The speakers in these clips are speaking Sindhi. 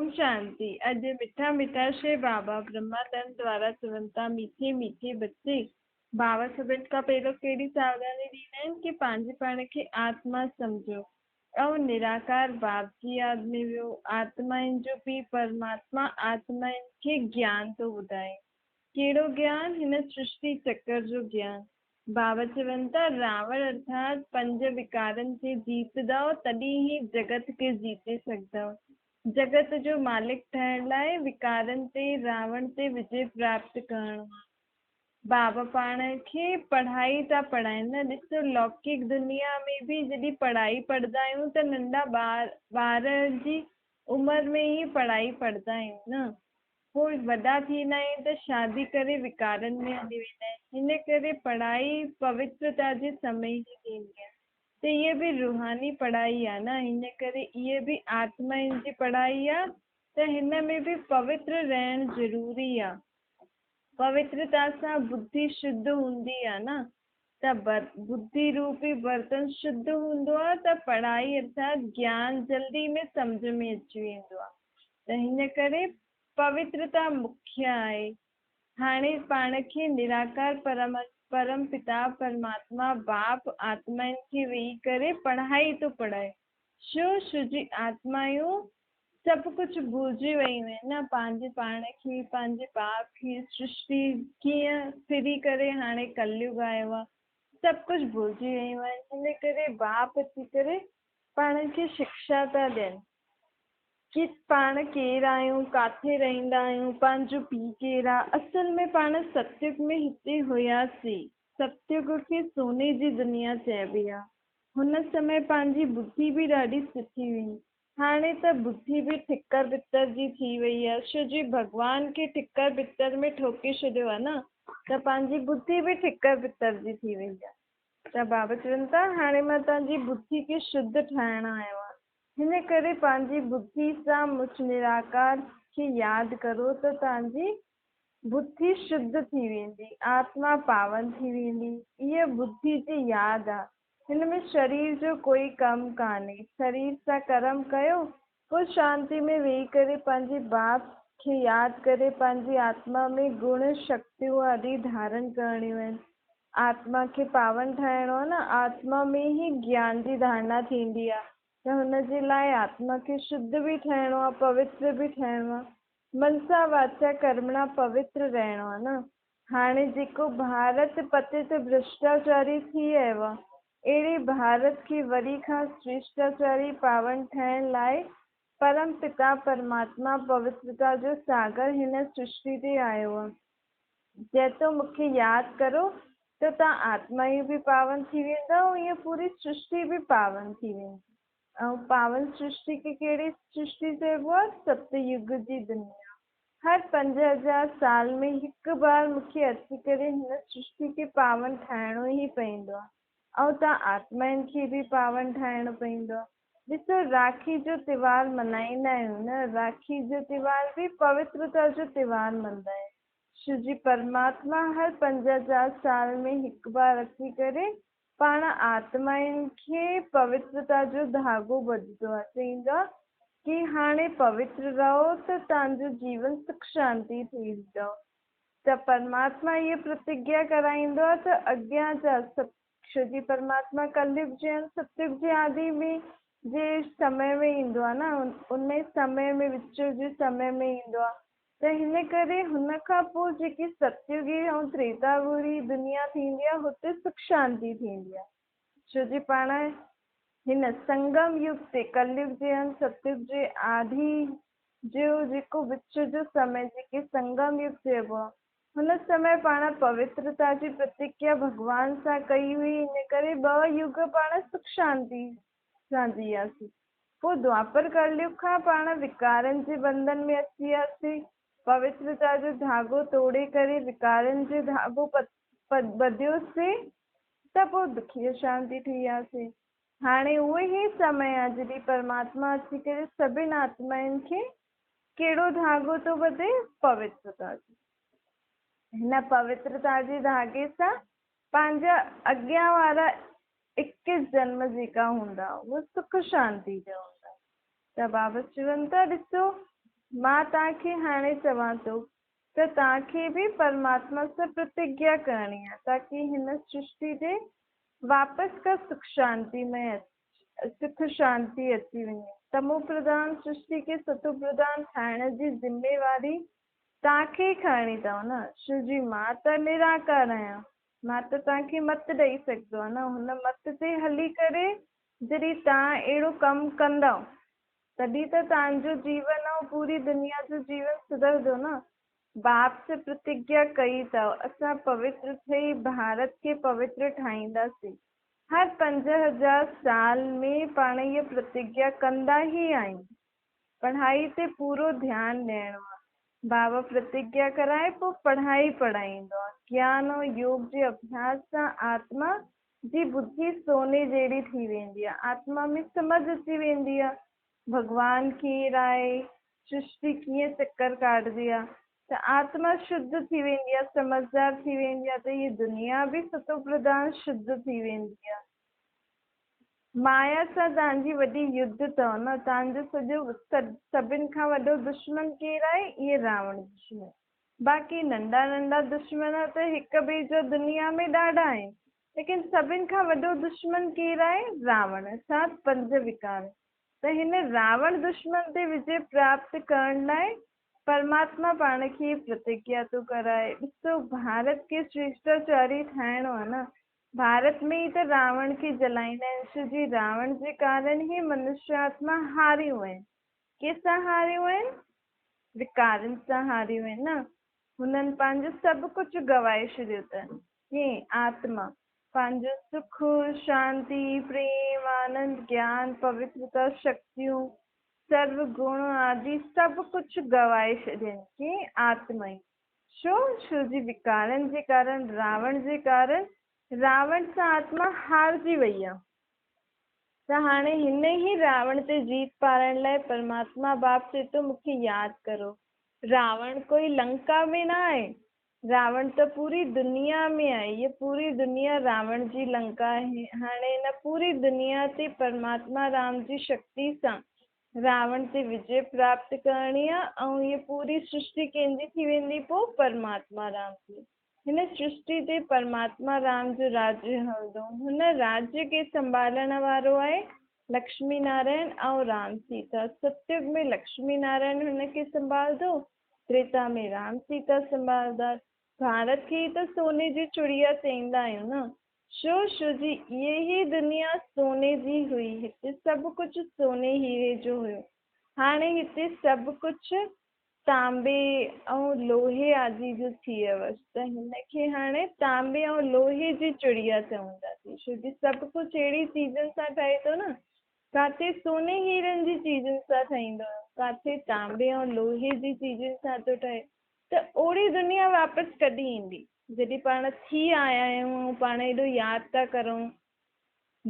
اوم شانتي اڄ مٺا مٺا شري بابا برهماتن دوارا چون ٿا ميٺي ميٺي بچي بابا سڀن کان پهريون ڪهڙي ساوڌاني ڏيندا آهن ڪي پنهنجي پاڻ کي آتما سمجهو ۽ نراڪار باپ جي ياد ۾ ويو آتمائن جو پيء پرماتما آتمائن کي گيان ٿو ٻڌائي ڪهڙو گيان هن سرشتي چڪر جو گيان بابا چون ٿا راوڻ ارٿات پنج وڪارن کي جيتدؤ تڏهن ئي جڳت کي جيتي سگهندؤ جڳت جو مالڪ ٺهڻ لاء وڪارن تي راوڻ تي وجي پراپت ڪرڻو آهي. بابا پاڻ کي پڙهائي ٿا پڙهائين نه ڏسو لوڪڪ دنيا ۾ به جڏهن پڙهائي پڙهندا آهيون ته ننڍا ٻار ٻار جي عمر ۾ ئي پڙهائي پڙهندا آهيون نه پوء وڏا ٿيندا آهيون ته شادي ڪري وڪارن ۾ هلي ويندا آهن ان ڪري پڙهائي پوترتا جي سمي ئي ٿيندي آهي. ته اها به روحاني پڙهائي آ نه، ان ڪري اها به آتمائن جي پڙهائي آ ته هن ۾ به پوتر رهڻ ضروري آ. پوترتا سان ٻڌي شڌ هوندي آ نه، ته ٻڌي روپي برتن شڌ هوندو آ ته پڙهائي ارٿات گيان جلدي ۾ سمجهه ۾ اچي ويندو آ. ته هن ڪري پوترتا مکيه آهي. هاڻي پاڻ کي نراڪار پرم پتا پرماتما باپ آتمائن کي ويهي ڪري پڙهائي ٿو پڙهائي. ڇو؟ ڇو جي آتمائون سڀ ڪجهه ڀلجي ويون آهن نه، پنهنجي پاڻ کي، پنهنجي باپ کي، سرشتي ڪيئن ڦري ڪري هاڻي ڪليگ آيو آهي، سڀ ڪجهه ڀلجي ويون آهن، ان ڪري باپ اچي ڪري پاڻ کي شڪشا ٿا ڏين. ڪي پاڻ ڪير آهيون، ڪاٿي رهندا آهيون، پنهنجو پيء ڪير آ، اصل ۾ پاڻ ستيگ ۾ هتي هياسين، ستيگ کي سوني جي دنيا چئبي آ، هن سمي پنهنجي ٻڌي به ڏاڍي سٺي هئي، هاڻي ته ٻڌي به ٺڪر پتر جي ٿي وئي آ، ڇو جي ڀڳوان کي ٺڪر پتر ۾ ٺوڪي ڇڏيو آ نه، ته پنهنجي ٻڌي به ٺڪر پتر جي ٿي وئي آ. ته بابا چون ٿا هاڻي مان توهان جي ٻڌي کي شڌ ٺاهڻ آيو آهيان. هن ڪري پنهنجي ٻڌي سان مچ نراڪار کي ياد ڪرو ته توهان جي ٻڌي شڌ ٿي ويندي، آتما پاون ٿي ويندي. اها ٻڌي جي ياد آ. هن ۾ شرير جو ڪوئي ڪم ڪانهي. شرير سان ڪرم ڪيو، پوء شانتي ۾ ويهي ڪري پنهنجي باپ کي ياد ڪري پنهنجي آتما ۾ گڻ، شڪتيون آدي ڌارڻ ڪرڻيون آهن. آتما کي پاون ٺاهڻو آهي نه، آتما ۾ ئي گيان جي ڌارڻا ٿيندي آهي ته هن جي لاء آتما کي شڌ به ٺهڻو آهي، پوتر به ٺهڻو آهي، منسا واچا ڪرمڻا پوتر رهڻو آهي نه. هاڻي جيڪو ڀارت پتت ڀرشٽاچاري ٿي آيو آهي، اهڙي ڀارت کي وري کان شريشٽاچاري پاون ٺاهڻ لاء پرم پتا پرماتما پوترتا جو ساگر هن سرشٽي تي آيو آهي. جيترو مون کي ياد ڪرو ته توهان آتمائون به پاون ٿي ويندؤ ۽ ائين پوري سرشٽي به پاون ٿي ويندي. ۽ پاون سرشٽي کي ڪهڙي سرشٽي چئبو آهي؟ ست يگ جي دنيا. هر 5000 سال ۾ هڪ بار مون کي اچي ڪري هن سرشٽي کي پاون ٺاهڻو ئي پوندو آهي ۽ توهان آتمائن کي به پاون ٺاهڻو پوندو آهي. ڏسو راکي جو تيوهار ملهائيندا آهيون نه، راکي جو تيوهار به پوترتا جو تيوهار ملهندا آهيون. شو جي پرماتما هر 5000 سال ۾ هڪ بار اچي ڪري پاڻ آتمائن کي پوترتا جو ڌاڳو ٻڌندو آهي، چئيندو آهي ڪي هاڻي پوتر رهو ته توهان جو جيون سک شانتي ٿي ويندو. ته پرماتما هيء پرتگيا ڪرائيندو آهي ته اڳيان جا ست ڇو جي پرماتما ڪليگ جي ۽ ستيگ جي آدي ۾ جي سمي ۾ ايندو آهي نه ان سمي ۾ وچ جي سمي ۾ ايندو آهي ته هن ڪري هن کان پوء جيڪي ستيگي ۽ تريتا واري دنيا ٿيندي آهي هتي سک شانتي ٿيندي آهي ڇو جي پاڻ هن سنگم يگ تي ڪليگ جي ۽ ستيگ جي آدي جو جيڪو وچ جو سمي جيڪي سنگم يگ چئبو آهي هن سمي پاڻ پوترتا جي پرتگيا ڀڳوان سان ڪئي هئي، ان ڪري ٻه يگ پاڻ سک شانتي سان جيئاسين. پوء دوآپر ڪليگ کان پاڻ وڪارن جي بنڌن ۾ اچي وياسين. پوترتا جو ڌاڳو توڙي ڪري وڪارن جو ڌاڳو ٻڌيوسين ته پوء دکي اشانتي ٿي وياسين. هاڻي اهو ئي سمي آهي جڏهن پرماتما اچي ڪري سڀن آتمائن کي ڪهڙو ڌاڳو ٿو ٻڌي؟ پوترتا جو. هن پوترتا جي ڌاڳي سان پنهنجا اڳيان وارا اڪيس جنم جيڪا هوندا، اهي سک شانتي جا هوندا. ته بابا چون ٿا، ڏسو، مان توهان کي هاڻي چوان ٿو ته توهان کي به پرماتما سان پرتگيا ڪرڻي آهي تاڪي هن سرشٽي تي واپس ڪا سک شانتي ۾ سک شانتي اچي وڃي. تمو پرڌان سرشٽي کي ستو پرڌان ٺاهڻ جي ذميواري توهان کي ئي کڻڻي اٿو نه. شو جي مان ته نراڪار آهيان. مان ته توهان کي مت ڏئي سگهندو آهيان نه. هن مت تي هلي ڪري جڏهن توهان اهڙو ڪم ڪندؤ تڏهن ته توهان جو جيون ۽ پوري دنيا جو جيون سڌرندو نه. باپ سي پرتگيا ڪئي اٿو اسان پوتر ٿي ڀارت کي پوتر ٺاهينداسين. هر 5000 سال ۾ پاڻ هيء پرتگيا ڪندا ئي آهيون. پڙهائي تي پورو ڌيان ڏيڻو آهي. بابا پرتگيا ڪرائي پوء پڙهائي پڙهائيندو آهي. گيان ۽ يوگ جي اڀياس سان آتما جي ٻڌي سوني جهڙي ٿي ويندي آهي. آتما ۾ سمجهه اچي ويندي آهي. ڀڳوان ڪير آهي، سرشٽي ڪيئن چڪر ڪاٽندي آهي ته آتما شڌ ٿي ويندي آهي، سمجهدار ٿي ويندي آهي ته هيء دنيا به ستو پرڌان شڌ ٿي ويندي آهي. مايا سان توهان جي وڏي يڌ اٿو نه، توهان جو سڄو سڀن کان وڏو دشمن ڪير آهي؟ اهي راوڻ دشمن. باقي ننڍا ننڍا دشمن ته هڪ ٻئي جا دنيا ۾ ڏاڍا آهن، ليڪن سڀن کان وڏو دشمن ڪير آهي؟ راوڻ، ارٿات پنج وڪار. ته هن راوڻ دشمن تي وجي پراپت ڪرڻ لاء پرماتما پاڻ کي پرتگيا ٿو ڪرائي. ڏسو ڀارت کي شريشٽاچاري ٺاهڻو آهي نه. ڀارت ۾ ئي ته راوڻ کي جلائيندا آهن. شو جي راوڻ جي ڪارڻ ئي منشيه آتما هاريون آهن. ڪنهن سان هاريون آهن؟ وڪارن سان هاريون آهن نه. هنن پنهنجو سڀ ڪجهه گوائي ڇڏيو اٿن. ڪيئن؟ آتما پنهنجو سک، شانتي، پريم، آنند، گيان، پوترتا، شڪتيون، سرو گڻ آدي سڀ ڪجهه گوائي ڇڏين ڪي آتمائي ڇو؟ ڇو جي وڪارن جي ڪارڻ راوڻ جي ڪارڻ راوڻ سان آتما هارجي وئي آ ته هاڻي هن ئي راوڻ تي جيت پارڻ لاء پرماتما باپ چئي ٿو مون کي ياد ڪرو. راوڻ ڪوئي لنڪا ۾ نه آهي راوڻ ته پوري دنيا ۾ آهي هيء پوري دنيا راوڻ جي لنڪا آهي. هاڻي هن پوري دنيا تي پرماتما رام جي شڪتي سان راوڻ تي وجي پراپت ڪرڻي آ ۽ هيء پوري سرشٽي ڪنهن جي ٿي ويندي پوء پرماتما رام جي. هن سرشٽي تي پرماتما رام جو راڄ هلندو. هن راڄ کي سنڀالڻ وارو آهي لڪشمي نارائڻ ۽ رام سيتا. ستيگ ۾ لڪشمي نارائڻ هن کي سنڀالندو تريتا ۾ رام سيتا سنڀالدار. ڀارت کي ئي ته سوني جي چڙيا چئيندا آهيون نه. شو شو جي اهي ئي دنيا سوني جي هئي. هتي سڀ ڪجهه سوني هيري جو هيو. هاڻي هتي سڀ ڪجهه تانبي ۽ لوهي آدي جو ٿي ويو ته هن کي هاڻي تانبي ۽ لوهي جي چڙيا چونداسين. ڇو جي سڀ ڪجهه اهڙي چيزن سان ٺهي ٿو نه. ڪاٿي سوني هيرن جي چيزن سان ٺهيندو هيو، ڪاٿي تانبي ۽ لوهي جي چيزن سان ٿو ٺهي ته اوڙي دنيا واپس ڪڏهن ايندي؟ جڏهن پاڻ ٿي آيا آهيون ۽ پاڻ ايڏو ياد ٿا ڪرون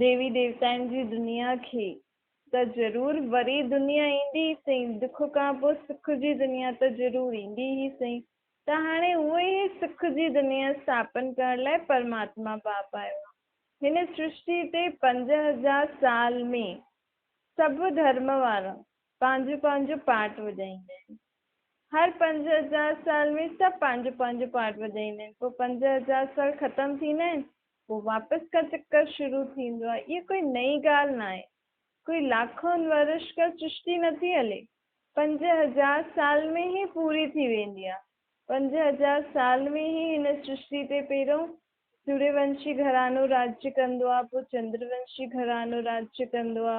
ديوي ديوتائن جي دنيا کي ته ضرور وري دنيا ايندي ئي سهي، دک کان پوء سک جي دنيا ته ضرور ايندي ئي سهي ته هاڻي اهو ئي سک جي دنيا اسٿاپن ڪرڻ لاء پرماتما باپ آيو آهي. هن سرشٽي تي 5000 سال ۾ سڀ ڌرم وارا پنهنجو پنهنجو پارٽ وڄائيندا آهن. هر 5000 سال ۾ سڀ پنهنجو پنهنجو پارٽ وڄائيندا آهن. پوء 5000 سال ختم ٿيندا آهن پوء واپس کان چڪر شروع ٿيندو آهي. اها ڪوئي نئين ڳالهه ناهي. ڪوئي لاکون ورش کان سرشٽي نٿي هلي. 5000 سال ۾ ئي پوري ٿي ويندي آهي. 5000 سال ۾ ئي هن سرشٽي تي پهريون سوريونشي گهراڻو راڄ ڪندو آ، پوء چندرونشي گهراڻو راڄ ڪندو آ،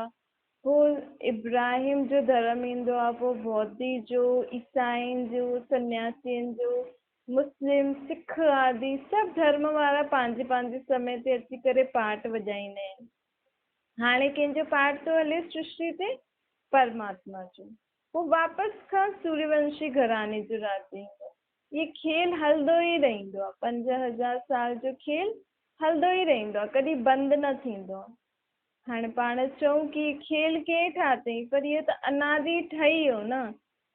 پوء ابراهيم جو ڌرم ايندو آ، پوء بوڌي جو، عيسائين جو، سنياسين جو، مسلم، سک آدي سڀ ڌرم وارا پنهنجي پنهنجي سمي تي اچي ڪري پاٽ وڄائيندا آهن. هاڻي ڪنهن جو پاٽ ٿو هلي سرشٽي تي؟ پرماتما جو. پوء واپس کان سوريونشي گهراڻي جو راڄ ايندو. هي کيل هلندو ئي رهندو آهي. 5000 سال جو کيل هلندو ئي رهندو آهي، ڪڏهن بند نه ٿيندو آهي. هاڻي پاڻ چئون ڪي هي کيل ڪنهن ٺاهتئين، پر اهو ته انادي ٺهي ويو نه.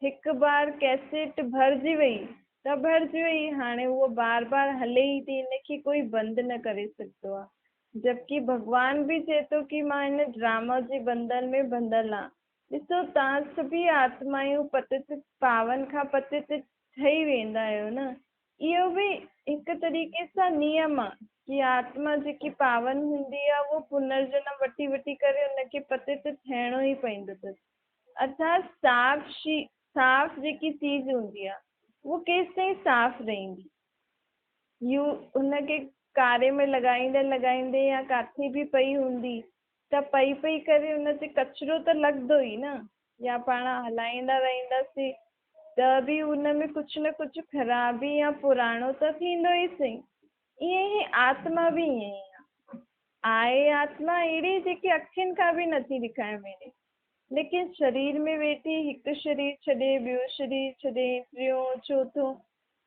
هڪ بار ڪيسيٽ ڀرجي وئي ته ڀرجي وئي، هاڻي اهو بار بار هلي ئي ٿي، ان کي ڪوئي بند نه ڪري سگهندو آهي. جبڪه ڀڳوان به چئي ٿو ڪي مان هن ڊراما جي بنڌن ۾ ٻڌل آهيان. ڏسو توهان سڀئي آتمايون پتت پاون کان پتت ٺهي ويندا آهيو نه. اهو به هڪ طريقي سان نيم آ ڪي آتما جيڪي پاون هوندي آ اهو پنرجنم وٺي وٺي ڪري ان کي پتت ٿيڻو ئي پوندو اٿس. ارٿات صاف شي صاف جيڪي چيز هوندي آ اهو ڪيستائين صاف رهندي؟ يو ان کي ڪاري ۾ لڳائيندي لڳائيندي يا ڪاٿي به پئي هوندي ته پئي پئي ڪري ان تي ڪچرو ته لڳندو ئي نه يا پاڻ هلائيندا رهنداسين ته به ان ۾ ڪجهه نه ڪجهه خرابي يا پراڻو ته ٿيندو ئي سهي. ائين ئي آتما به ائين ئي آهي. آهي آتما اهڙي جيڪي اکين کان به نٿي ڏکائي وڃي ليڪن شرير ۾ ويٺي هڪ شرير ڇڏي ٻيو شرير ڇڏي ٽيون چوٿون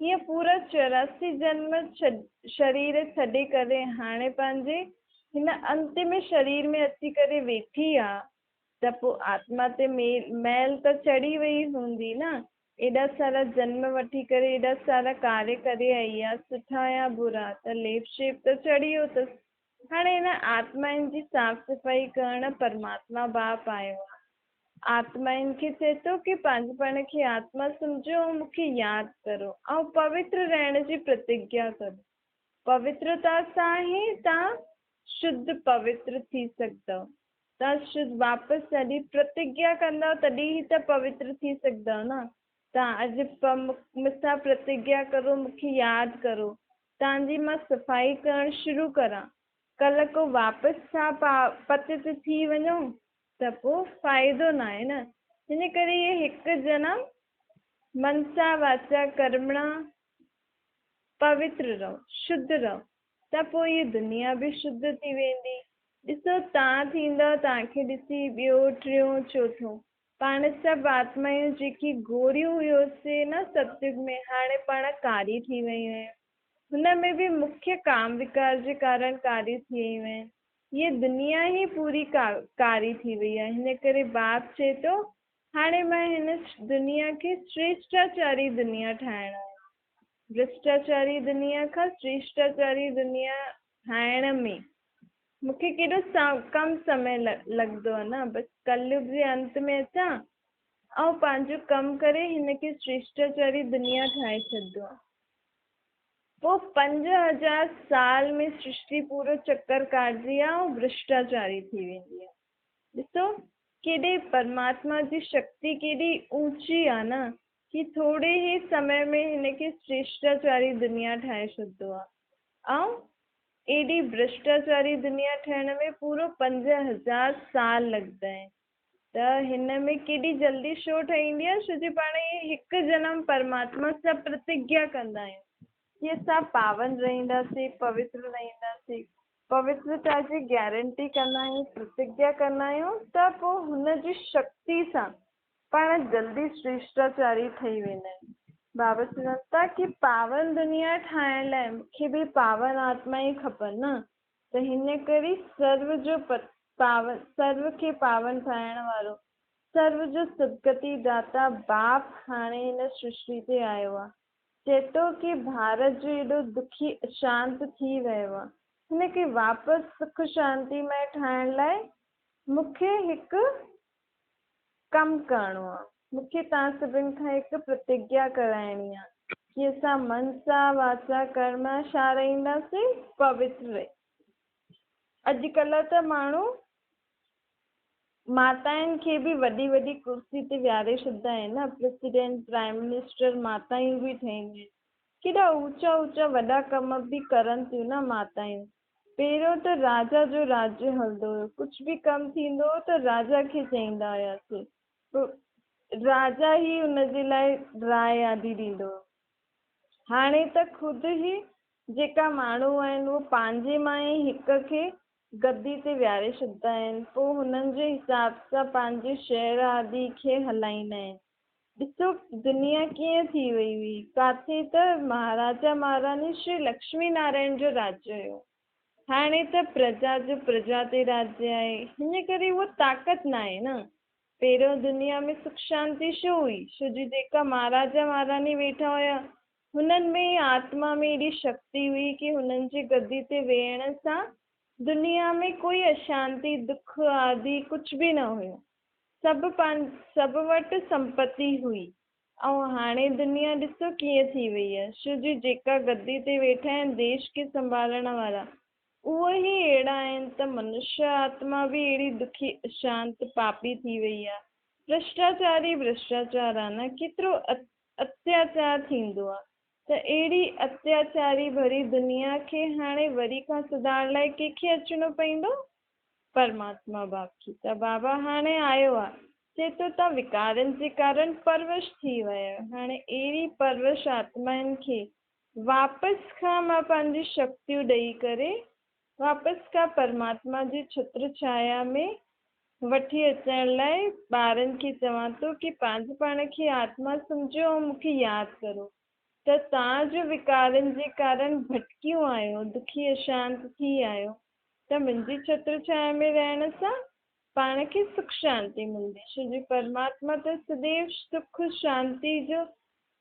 هيء پورا 84 جنم شرير ڇڏي ڪري هاڻي پنهنجي هن انتم شرير ۾ اچي ڪري ويٺي آ ته پوء آتما تي ميل ته چڙهي وئي هوندي نه. ايڏا سارا جنم وٺي ڪري ايڏا سارا ڪاريه ڪري آئي آ، سٺا يا برا، ته ليپ شيپ ته چڙهي ويو اٿس. هاڻي هن آتمائن جي صاف صفائي ڪرڻ پرماتما باپ آيو آ. آتمائن کي چئي ٿو ڪي پنهنجي پاڻ کي آتما سمجهو ۽ مون کي ياد ڪرو ۽ پوتر رهڻ جي پرتگيا ڪرو. پوترتا سان ئي توهان شڌ پوتر ٿي سگهندؤ. توهان شڌ واپس جڏهن پرتگيا ڪندؤ تڏهن ئي ته پوتر ٿي سگهندؤ نه. توهان اڄ مون سان پرتگيا ڪرو، مون کي ياد ڪرو، توهان جي مان صفائي ڪرڻ شروع ڪران، ڪلهه ڪو واپس ٿا پتت ٿي وڃو ته پوء فائدو ناهي نه. ان ڪري اهي هڪ جنم منسا واچا ڪرمڻا پوتر رهو، شڌ رهو ته پوء هيء دنيا به شڌ ٿي ويندي. ڏسو تان ٿيندؤ تان کي ڏسي ٻيو، ٽيون، چوٿون. پاڻ سڀ آتمايون جيڪي گوريون هيوسي نه ستيگ ۾ هاڻي پاڻ ڪاري ٿي ويون آهيون. هن ۾ به مکيه ڪام وڪار جي ڪارڻ ڪاري ٿي ويون آهن. هيء دنيا ئي پوري ڪاري ٿي وئي آهي. هن ڪري باپ چئي ٿو، هاڻي مان هن دنيا کي شريشٽاچاري دنيا ٺاهڻ آيو آهيان. ڀرشٽاچاري دنيا کان شريشٽاچاري دنيا ٺاهڻ ۾ مون کي ڪيڏو ڪم سمي لڳندو آهي نه. بس ڪليگ جي انت ۾ اچان ۽ پنهنجو ڪم ڪري هن کي شريشٽاچاري دنيا ٺاهي ڇڏندو آهيان. پوء 5000 سال ۾ سرشٽي پورو چڪر ڪاٽجي آ ۽ ڀرشٽاچاري ٿي ويندي آ. ڏسو ڪيڏي پرماتما جي شڪتي ڪيڏي اوچي آ نه ڪي ٿوري ئي سمي ۾ هن کي شرشٽاچاري دنيا ٺاهي ڇڏندو آ ۽ ايڏي ڀرشٽاچاري دنيا ٺهڻ ۾ پورو 5000 سال لڳندا آهن. ته هن ۾ ڪيڏي جلدي شو ٺهيندي آهي ڇو جي پاڻ هي هڪ جنم پرماتما سان پرتگيا ڪندا آهيون ڪي اسان پاون رهنداسين پوتر رهنداسين پوترتا جي گيرنٽي ڪندا آهيون پرتگيا ڪندا آهيون ته پوء هن جي شڪتي سان پاڻ جلدي شريشٽاچاري ٺهي ويندا آهيون. بابا چون ٿا ڪي پاون دنيا ٺاهڻ لاء مونکي به پاون آتما ئي کپن نه ته هن ڪري سرو جو پاون، سرو کي پاون ٺاهڻ وارو، سرو جو سدگتي داتا باپ هاڻي هن سرشٽي تي آيو آ. چئي ٿو ڪي ڀارت جو ايڏو دکي اشانت ٿي ويو آ، هن کي واپس سک شانتي مئي ٺاهڻ لاء مون کي هڪ ڪم ڪرڻو آ. مون کي توهان سڀن کان هڪ پرتگيا ڪرائڻي آ ڪي اسان منسا، واچا، ڪرما ڇا رهنداسين؟ پوتر رهي. اڄڪلهه ته ماڻهو ماتائن کي به وڏي وڏي ڪرسي تي ويهاري ڇڏندا آهن نه، پريزيڊنٽ، پرائيم منسٽر ماتائون به ٺهنديون آهن. ڪيڏا اوچا اوچا وڏا ڪم به ڪرن ٿيون نه ماتائون. پهريون ته راجا جو راڄ هلندو هيو. ڪجهه به ڪم ٿيندو هو ته راجا کي چئيندا هياسين. پوء راجا ئي ان جي لاء راء آدي ڏيندو هيو. هاڻي ته خود ئي جيڪا ماڻهو آهن اهو پنهنجي مان ئي هڪ کي گدي تي ويهاري ڇڏندا آهن. پوء هنن جي حساب سان پنهنجي شهر آدي کي هلائيندا آهن. ڏسو دنيا ڪيئن ٿي وئي هئي. ڪاٿي ته مهاراجا مهاراڻي شري لڪشمي نارائڻ جو راڄ هيو. هاڻي ته پرجا جو پرجا تي راڄ آهي. هن ڪري اها طاقت ناهي نه. پهريون دنيا ۾ سک شانتي ڇو هئي؟ ڇو جو جيڪا مهاراجا مهاراڻي ويٺا هيا، هنن ۾ ئي آتما ۾ ايڏي شڪتي هئي ڪي هنن جي گدي تي ويهڻ سان دنيا ۾ ڪوئي اشانتي، دک آدي ڪجهه به نه هيو. سڀ سڀ وٽ سمپتي هئي ۽ هاڻي دنيا ڏسو ڪيئن ٿي وئي آهي. ڇو جي جيڪا گدي تي ويٺا آهن ديش کي سنڀالڻ وارا، اهي ئي اهڙا آهن ته منشيه آتما به اهڙي دکي، اشانت، پاپي ٿي وئي آهي. ڀرشٽاچار ئي ڀرشٽاچار آهي نه، ڪيترو اتياچار ٿيندو آهي. ته اهڙي اتياچاري ڀري دنيا کي هاڻي وري کان سڌارڻ لاء ڪنهن کي اچڻو پوندو؟ پرماتما باپ کي. ته بابا هاڻي آيو آ، چئي ٿو توهان وڪارن جي ڪارڻ پروش ٿي ويا آهيو، هاڻي اهڙي پروش آتمائن کي واپس کان مان پنهنجي شڪتيون ڏئي ڪري واپس کان پرماتما جي ڇتر ڇايا ۾ وٺي اچڻ لاء ٻارن کي چوان ٿو ڪي پنهنجي پاڻ کي آتما سمجهو ۽ مون کي ياد ڪرو ته توهان جو وڪارن جي ڪارڻ ڀٽڪيون آهيو، دکي اشانت ٿي آهيو ته منهنجي ڇتر ڇايا ۾ رهڻ سان پاڻ کي سک شانتي ملندي، ڇو جو پرماتما ته سديو سک شانتي جو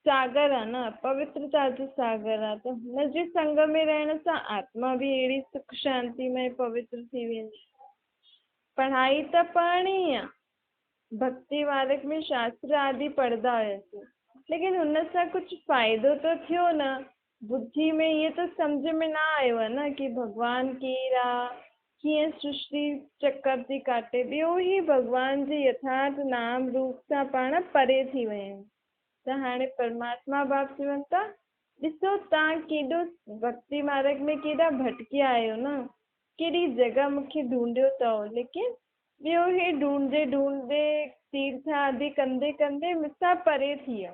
ساگر آ نه، پوترتا جو ساگر آ، ته هن جي سنگ ۾ رهڻ سان آتما به اهڙي سک شانتي مئي پوتر ٿي ويندي. پڙهائي ته پڙهڻي ئي آ، ڀڳتي مارگ ۾ شاستر آدي پڙهندا هياسين، ليڪن هن سان ڪجهه فائدو ته ٿيو نه، ٻڌي ۾ ائين ته سمجهه ۾ نه آيو آهي نه ڪي ڀڳوان ڪير آ، ڪيئن سرشٽي چڪر ٿي ڪاٽي، ٻيو هي ڀڳوان جي يٿارٿ نام روپ سان پاڻ پري ٿي ويا آهيون ته هاڻي پرماتما باپ چون ٿا ڏسو توهان ڪيڏو ڀڳتي مارگ ۾ ڪيڏا ڀٽڪيا آهيو نه، ڪيڏي جڳهه مون کي ڍونڍيو اٿو، ليڪن ٻيو هي ڍونڍندي ڍونڍندي تيرٿ آدي ڪندي ڪندي مون سان پري ٿي ويا.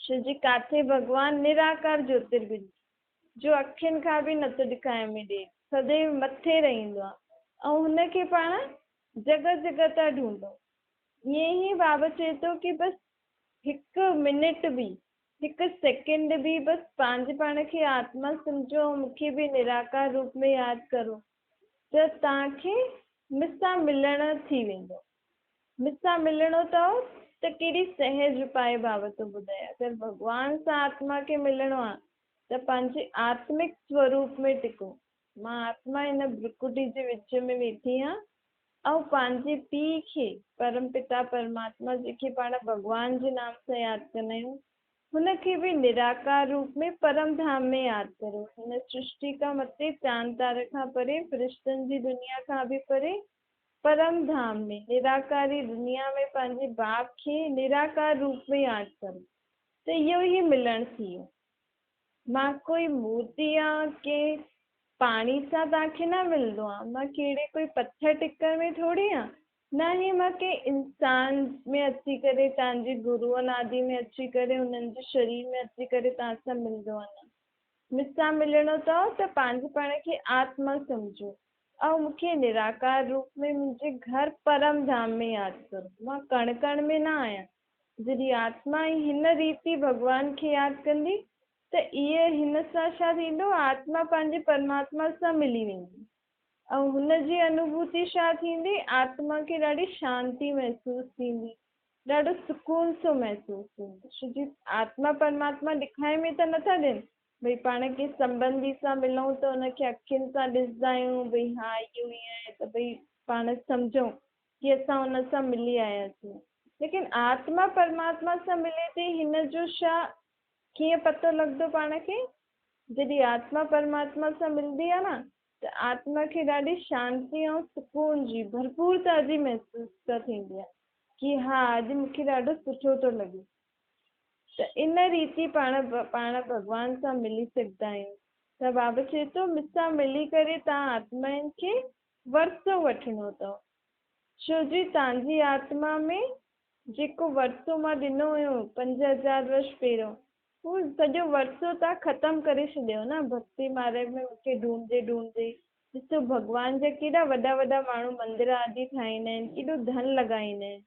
شو جي ڪاٿي ڀڳوان نراڪار جوتربنج جو اکين کان به نٿو ڏکائي ۾ ڏئي، سديو مٿي رهندو آ ۽ هن کي پاڻ جڳهه جڳهه تان ڍونڍون. ائين ئي بابا چئي ٿو ڪي بس هڪ منٽ به، هڪ سيڪنڊ به بس پنهنجي پاڻ کي آتما سمجهو ۽ مون کي به نراڪار روپ ۾ ياد ڪرو ته توهان کي مون سان ملڻ ٿي ويندو. مون سان ملڻو اٿو ته ڪهڙي سهج اپاء بابت ٿو ٻڌائي. اگر ڀڳوان سان آتما کي ملڻو آ ته پنهنجي آتمڪ سوروپ ۾ ٽڪو. مان آتما هن ڀرڪٽي جي وچ ۾ ويٺي آهيان ۽ پنهنجي پيء کي، پرم پتا پرماتما جنهن کي پاڻ ڀڳوان جي نام سان ياد ڪندا آهيون، هن کي به نراڪار روپ ۾ پرم ڌام ۾ ياد ڪرو. هن سرشٽي کان مٿي، چاند تاري کان پري، فرشتن جي دنيا کان به پري، پرم ڌام ۾، نراڪاري دنيا ۾ پنهنجي باپ کي نراڪار روپ ۾ ياد ڪرو ته اهو ئي ملڻ ٿي ويو. مان ڪوئي مورتي يا ڪنهن پاڻي سان توهان کي نه ملندو آهيان، مان ڪهڙي ڪوئي پٿر ٽڪر ۾ ٿوري آهيان، نه ئي مان ڪنهن انسان ۾ اچي ڪري توهان جي گروئن آدي ۾ اچي ڪري انهن جي شرير ۾ اچي ڪري توهان سان ملندو آهيان. مون سان ملڻو اٿو ته پنهنجي پاڻ کي آتما سمجهو. ۽ مون کي نراڪار روپ ۾ منهنجي گهر پرم ڌام ۾ ياد ڪرو. مان ڪڻ ڪڻ ۾ نه آهيان. جڏهن آتما ئي هن ريتي ڀڳوان کي ياد ڪندي ته ايئن هن سان ڇا ٿيندو؟ آتما پنهنجي پرماتما سان ملي ويندي ۽ هن جي انوڀوتي ڇا ٿيندي؟ آتما کي ڏاڍي شانتي محسوس ٿيندي، ڏاڍو سڪون سو محسوس ٿيندو. ڇو جي آتما پرماتما ڏکائي ۾ ته نٿا ڏين، ڀئي پاڻ ڪنهن سنٻنڌي سان ملون ته ان کي اکين سان ڏسندا آهيون ڀئي ها اهو ائين آهي ته ڀئي پاڻ سمجهون ڪي اسان ان سان ملي آياسين ليڪن آتما پرماتما سان ملي ٿي هن جو ڇا ڪيئن پتو لڳندو پاڻ کي جڏهن آتما پرماتما سان ملندي آهي نه ته آتما کي ڏاڍي شانتي ۽ سڪون جي ڀرپورتا جي محسوستا ٿيندي آهي ڪي ها اڄ مون کي ڏاڍو سٺو ٿو لڳي ته ان ريت ئي پاڻ پاڻ ڀڳوان سان ملي سگهندا آهيون. ته بابا چئي ٿو، مون سان ملي ڪري توهان آتمائن کي ورثو وٺڻو اٿو. ڇو جي توهان جي آتما ۾ جيڪو ورثو مان ڏنو هيو 5000 ورش پهريون، هو سڄو ورثو توهان ختم ڪري ڇڏيو نه، ڀڳتي مارڳ ۾ مون کي ڍونڍندي ڍونڍندي. ڏسو ڀڳوان جا ڪيڏا وڏا وڏا ماڻهو مندر آدي ٺاهيندا آهن، ڪيڏو ڌن لڳائيندا آهن.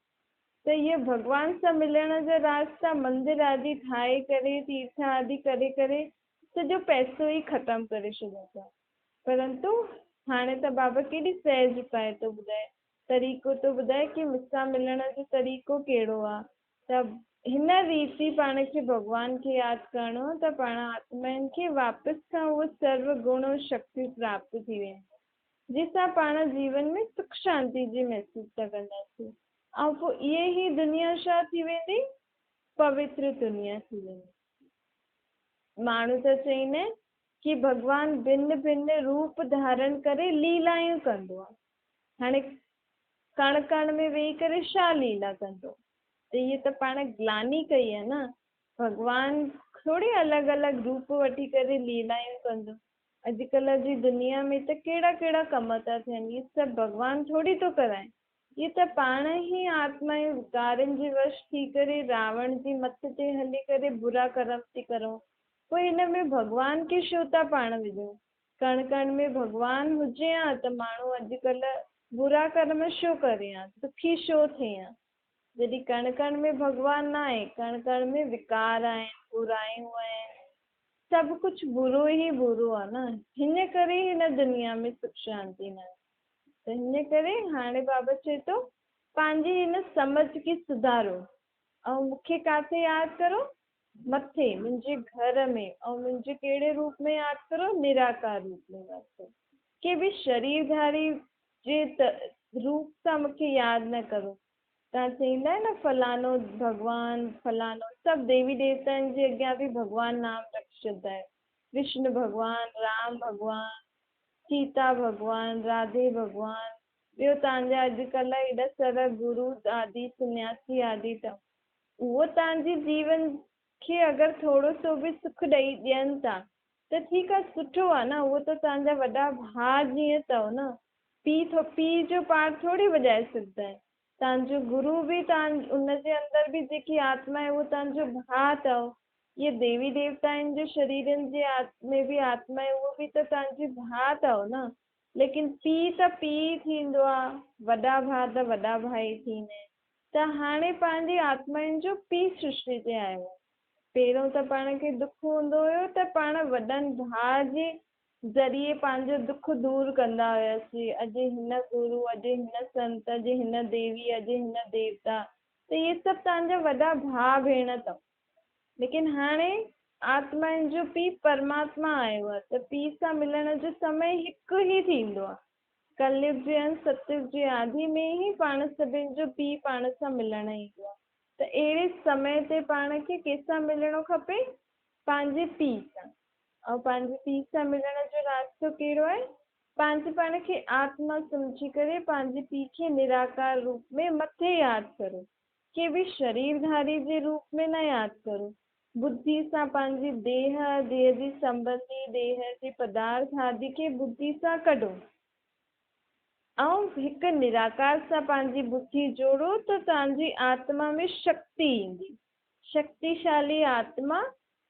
ته اهي ڀڳوان سان ملڻ جا راستا مندر آدي ٺاهي ڪري، تيرٿ آدي ڪري ڪري سڄو پئسو ئي ختم ڪري ڇڏين ٿا. پرنتو هاڻي ته بابا ڪيڏي سهج اپاء ٿو ٻڌائي، طريقو ٿو ٻڌائي ڪي مون سان ملڻ جو طريقو ڪهڙو آ. ته هن ريت ئي پاڻ کي ڀڳوان کي ياد ڪرڻو آ ته پاڻ آتمائن کي واپس کان اهو سرو گڻ ۽ شڪتيون پراپت ٿي وينديون، جنهن سان پاڻ جيون ۾ سک شانتي جي محسوس ڪنداسين. ऐं पोइ इहे ई दुनिया छा थी वेंदी? पवित्र दुनिया थी वेंदी। माण्हू त चईंदा आहिनि की भॻवान भिन भिन रूप धारण करे लीलायूं कंदो आहे। हाणे कण कण में वेही करे छा लीला कंदो? त इहे त पाण ग्लानी कई आहे न। भॻवान थोरी अलॻि अलॻि रूप वठी करे लीलायूं कंदो। अॼुकल्ह जी दुनिया में त कहिड़ा कहिड़ा कम था थियनि, इहे सभु भॻवान थोरी थो कराए। इहे त पाण ई आत्मायूं विकारनि जे वश थी करे रावण जी मत ते हली करे बुरा कर्म थी करूं। पोइ हिन में भॻवान खे छो था पाण विझूं? कण कण में भॻवान हुजे हा त माण्हू अॼुकल्ह बुरा कर्म छो करे हा, दुखी छो थिए हा? जॾहिं कण कण में भॻवान न आहे, कण कण में विकार आहिनि, बुरायूं आहिनि, सभु कुझु बुरो ई बुरो आहे न। हिन करे हिन दुनिया में सुख शांति न आहे। त हिन करे हाणे बाबा चए थो पंहिंजी हिन समझ खे सुधारो ऐं मूंखे किथे यादि करो? मथे मुंहिंजे घर में। ऐं मुंहिंजे कहिड़े रूप में यादि करो? निराकार रूप में यादि करो। कंहिं बि शरीरधारी जे रूप सां मूंखे यादि न करो। तव्हां चईंदा आहियो न फलानो भॻवान फलानो, सभु देवी देवतानि जे अॻियां बि भॻवान नाम रखी छॾींदा आहियो। विष्णु भॻवान, राम भॻवान, सीता भॻवान, राधे भॻवान, ॿियो तव्हांजा अॼुकल्ह एॾा सारा गुरू आदि सन्यासी आदि अथव। उहो तव्हांजे जीवन खे अगरि थोरो सो बि सुख ॾेई ॾियनि था त ठीकु आहे, सुठो आहे न। उहो त तव्हांजा वॾा भाउ जीअं अथव न, पीउ जो पाठ थोरी वॼाए सघंदा आहिनि। तव्हांजो गुरू बि तव्हां उनजे अंदरि बि जेकी आत्मा आहे उहो तव्हांजो भाउ अथव। इहे देवी देवताउनि जे शरीरनि जे में बि आत्मा आहे, उहो बि त तव्हांजी भाउ अथव न। लेकिन पीउ त पीउ थींदो आहे, वॾा भाउ त वॾा भाउ ई थींदा आहिनि। त हाणे पंहिंजी आत्माउनि जो पीउ सृष्टि ते आयो आहे। पहिरियों त पाण खे दुख हूंदो हुयो त पाण वॾनि भाउ जे ज़रिए पंहिंजो दुख दूर कंदा हुयासीं। अॼु हिन गुरू, अॼु हिन संत, अॼु हिन देवी, अॼु हिन देवता, त इहे सभु तव्हांजा वॾा भाउ भेण अथव। लेकिन हाणे आत्माउनि जो पीउ परमात्मा आयो आहे त पीउ सां मिलण जो समय हिकु ई थींदो आहे। कलयुग जे अंत सतयुग जे आदि में ई पाण सभिनी जो पीउ पाण सां मिलण ईंदो आहे। त अहिड़े समय ते पाण खे कंहिंसां मिलणो खपे? पंहिंजे पीउ सां। ऐं पंहिंजे पीउ सां मिलण जो रास्तो कहिड़ो आहे? पंहिंजे पाण खे आत्मा सम्झी करे पंहिंजे पीउ खे निराकार रूप में मथे यादि करो, कंहिं बि शरीरधारी जे रूप में न यादि करो। बुद्धि सां पंहिंजी देह, देह जी संबंधी, देह जे पदार्थ आदि खे बुद्धि सां कढो ऐं हिकु निराकार सां पंहिंजी बुद्धि जोड़ो त तव्हांजी आत्मा में शक्ति ईंदी। शक्तिशाली आत्मा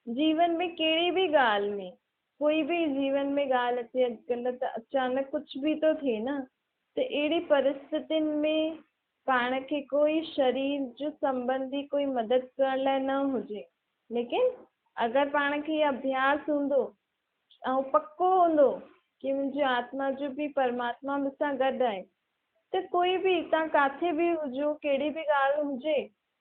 जीवन में कहिड़ी बि ॻाल्हि में, कोई बि जीवन में ॻाल्हि अचे, अॼुकल्ह त अचानक कुझु बि थो थिए न, त अहिड़ी परिस्थितियुनि में पाण खे कोई शरीर जो संबंधी कोई मदद करण लाइ न हुजे, लेकिन अगरि पाण खे इहो अभ्यास हूंदो ऐं पको हूंदो की मुंहिंजी आत्मा जो बि परमात्मा मूंसां गॾु आहे, त कोई बि तव्हां किथे बि हुजो, कहिड़ी बि ॻाल्हि हुजे,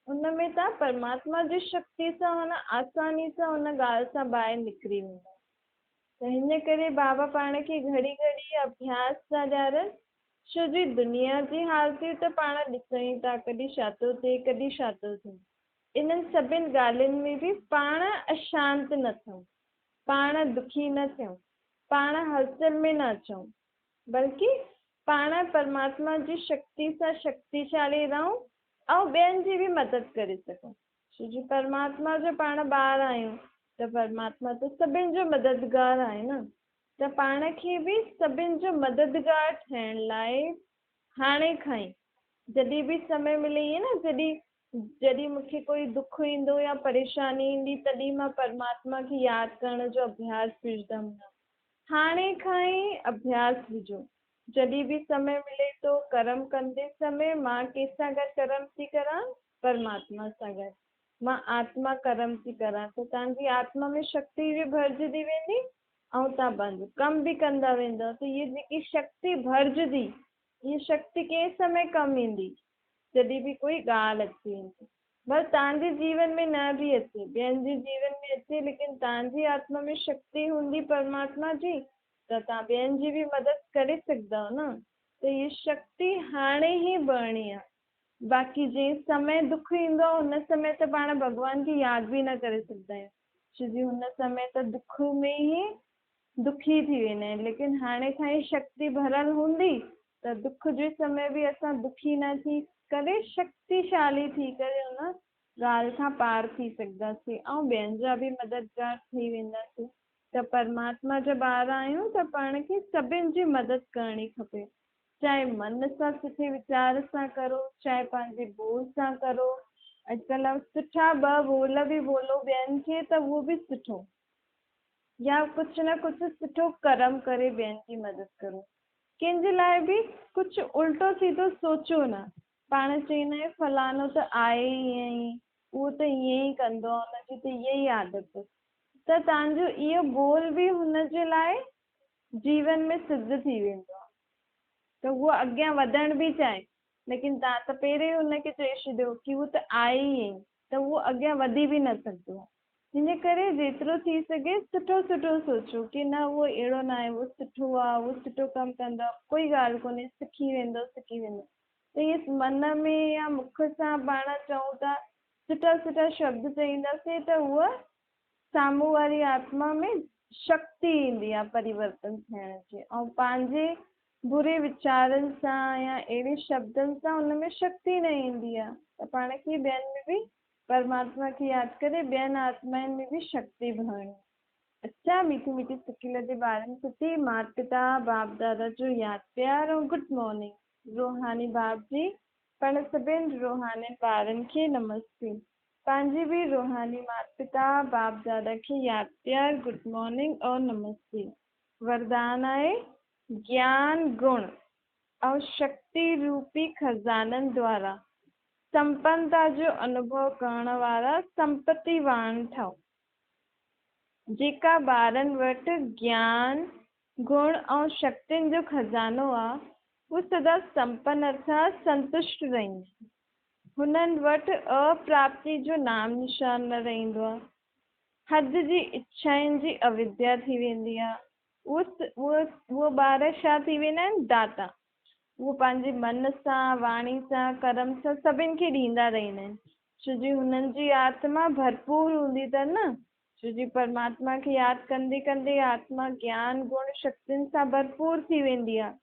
उन में तव्हां परमात्मा जी शक्ति सां हुन आसानी सां हुन ॻाल्हि सां ॿाहिरि निकिरी वेंदा। त हिन करे बाबा पाण खे घड़ी घड़ी अभ्यास था ॾियारनि, छो जी दुनिया जी हालतियूं त पाण ॾिसूं ई था, कॾहिं छा थो थिए, कॾहिं छा थो थिए। इन्हनि सभिनी ॻाल्हियुनि में बि पाण अशांत न थियूं, पाण दुखी न थियूं, पाण हलचल में न अचूं, बल्कि पाण परमात्मा जी शक्ति सां शक्तिशाली रहूं ऐं ॿियनि जी बि मदद करे सघूं। छो जो परमात्मा जो पाण ॿार आहियूं त परमात्मा त सभिनी जो मददगार आहे न, त पाण खे बि सभिनी जो मददगार ठहिण लाइ हाणे खां ई जॾहिं बि समय मिले ईअं न, जॾहिं मूंखे कोई दुख ईंदो या परेशानी ईंदी तॾहिं मां परमात्मा खे यादि करण जो अभ्यास विझंदमि न, हाणे खां ई अभ्यास विझो। जॾहिं बि समय मिले थो कर्म कंदे समय मां कंहिंसां गॾु कर्म थी करां? परमात्मा सां गॾु। मां आत्मा कर्म थी करां त तव्हांजी आत्मा में शक्ति बि भरिजंदी वेंदी ऐं तव्हां पंहिंजो कमु बि कंदा वेंदव। त इहा जेकी शक्ति भरिजंदी, इहा शक्ति कंहिं समय कमु ईंदी? जॾहिं बि कोई ॻाल्हि अची वेंदी, भले तव्हांजे जीवन में न बि अचे, ॿियनि जे जीवन में अचे, लेकिन तव्हांजी आत्मा में शक्ति हूंदी परमात्मा जी त तव्हां ॿियनि जी बि मदद करे सघंदव न। त इहा शक्ति हाणे ई भरणी आहे। बाक़ी जंहिं समय दुख ईंदो आहे हुन समय त पाण भॻवान खे यादि बि न करे सघंदा आहियूं, छो जी हुन समय त दुख में ई दुखी थी वेंदा आहिनि। लेकिन हाणे खां ई शक्ति भरियल हूंदी त दुख जे समय बि असां दुखी न थी करे शक्तिशाली थी करे हुन ॻाल्हि खां पार थी सघंदासीं ऐं ॿियनि जा बि मददगार थी वेंदासीं। त परमात्मा जा ॿार आहियूं त पाण खे सभिनि जी मदद करणी खपे, चाहे मन सां सुठे वीचार सां करो, चाहे पंहिंजे ॿोल सां करो। अॼुकल्ह सुठा ॿ ॿोल बि ॿोलो ॿियनि खे त उहो बि सुठो, या कुझु न कुझु सुठो करम करे ॿियनि जी मदद करो। कंहिंजे लाइ बि कुझु उल्टो सीधो सोचो न। पाण चवंदा आहियूं फलानो त आहे ईअं ई, उहो त ईअं ई कंदो आहे, हुनजी त इहा ई आदत अथसि। त तव्हांजो इहो ॿोल बि हुनजे लाइ जीवन में सिद्ध थी वेंदो आहे, त उहो अॻियां वधणु बि चाहे, लेकिन तव्हां त पहिरियों ई हुनखे चई छॾियो की उहो त आहे ई ईअं ई, त उहो अॻियां वधी बि न सघंदो आहे। हिन करे जेतिरो थी सघे सुठो सुठो सोचो की न उहो अहिड़ो न आहे, उहो सुठो आहे, उहो सुठो कमु कंदो आहे, कोई ॻाल्हि कोन्हे, सिखी वेंदो, सिखी वेंदो। त ईअं मन में या मुख सां पाण चऊं था, सुठा सुठा शब्द चईंदासीं त उहा साम्हूं वारी आत्मा में शक्ति ईंदी आहे परिवर्तन थियण जी, ऐं पंहिंजे बुरे वीचारनि सां या अहिड़े शब्दनि सां हुन में शक्ति न ईंदी आहे। त पाण खे ॿियनि में बि परमात्मा खे यादि करे ॿियनि आत्माउनि में बि शक्ति भरणी। अच्छा, मीठी मीठी सिकिल जे ॿारनि प्रति माता पिता बाप दादा जो यादि प्यार ऐं गुड मॉर्निंग। रूहानी बाप जी पाण सभिनि रूहानी ॿारनि खे नमस्ते। पंहिंजी बि रूहानी माता पिता बाप दादा खे यादि प्यार, गुड मॉर्निंग और नमस्ते। वरदान आहे ज्ञान गुण ऐं शक्ति रूपी ख़ज़ाननि द्वारा संपन्नता जो अनुभव करण वारा संपत्तिवान ठहो। जेका ॿारनि वटि ज्ञान गुण ऐं शक्तियुनि जो ख़ज़ानो आहे, उहो सदा संपन्न अर्थात संतुष्ट रहंदा। हुननि वटि अप्राप्ति जो नाम निशान न रहंदो आहे। हद जी इच्छाउनि जी अविद्या थी वेंदी आहे। उहो ॿार छा थी वेंदा आहिनि? दाता। उहो पंहिंजे मन सां, वाणी सां, करम सां सभिनि खे ॾींदा रहंदा आहिनि, छो जी हुननि जी आत्मा भरपूर हूंदी अथनि न, छो जी परमात्मा खे यादि कंदे कंदे आत्मा ज्ञान गुण शक्तियुनि सां भरपूर थी वेंदी आहे,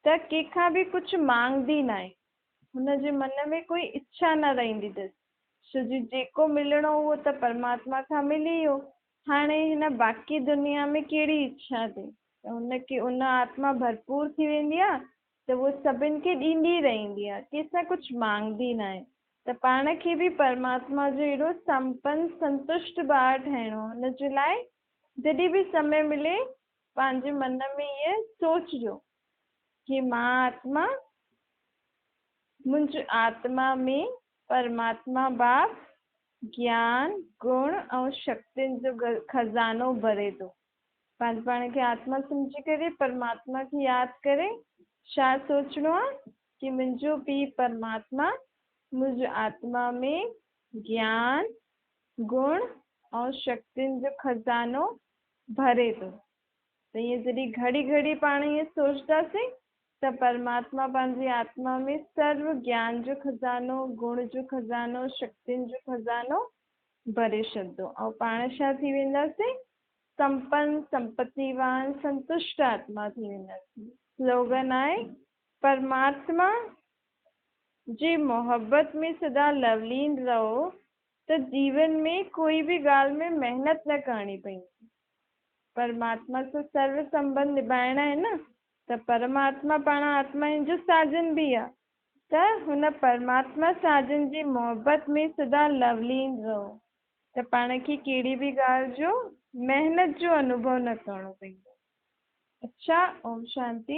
त कंहिंखां बि कुझु मांगंदी न आहे, हुनजे मन में कोई इच्छा न रहंदी अथसि, छो जी जेको मिलणो उहो त परमात्मा खां मिली वियो, हाणे हिन बाक़ी दुनिया में कहिड़ी इच्छा थिए? त हुनखे उन आत्मा भरपूर थी वेंदी आहे, त उहो सभिनि खे ॾींदी रहंदी आहे, कंहिंसां कुझु मांगंदी न आहे। त पाण खे बि परमात्मा जो अहिड़ो संपन्न संतुष्ट ॿार ठाहिणो आहे। हुनजे लाइ जॾहिं बि समय मिले पंहिंजे मन में इहो सोचिजो की मां आत्मा, मुंहिंजी आत्मा में परमात्मा बाप ज्ञान गुण ऐं शक्तियुनि जो ख़ज़ानो भरे थो। पंहिंजे पाण खे आत्मा सम्झी करे परमात्मा खे यादि करे छा सोचिणो आहे की मुंहिंजो पीउ परमात्मा मुंहिंजी आत्मा में ज्ञान गुण ऐं शक्तियुनि जो ख़ज़ानो भरे थो। त ईअं जॾहिं घड़ी घड़ी पाण ईअं सोचंदासीं त परमात्मा पंहिंजी आत्मा में सर्व ज्ञान जो ख़ज़ानो, गुण जो ख़ज़ानो, शक्तियुनि जो ख़ज़ानो भरे छॾींदो ऐं पाण छा थी वेंदासीं? संपन्न, संपत्तिवान, संतुष्ट आत्मा थी वेंदासीं। स्लोगन आहे परमात्मा जी मोहबत में सदा लवलीन रहो त जीवन में कोई बि ॻाल्हि में महिनत न करणी पवंदी। परमात्मा सां सर्व संबंध निभाइणा आहिनि न, त परमात्मा पाण आत्माउनि जो साजन बि आहे, त हुन परमात्मा साजन जी मोहबत में सदा लवलीन रहो त पाण खे कहिड़ी बि ॻाल्हि जो महिनत जो अनुभव न करिणो पवंदो। अच्छा, ओम शांति।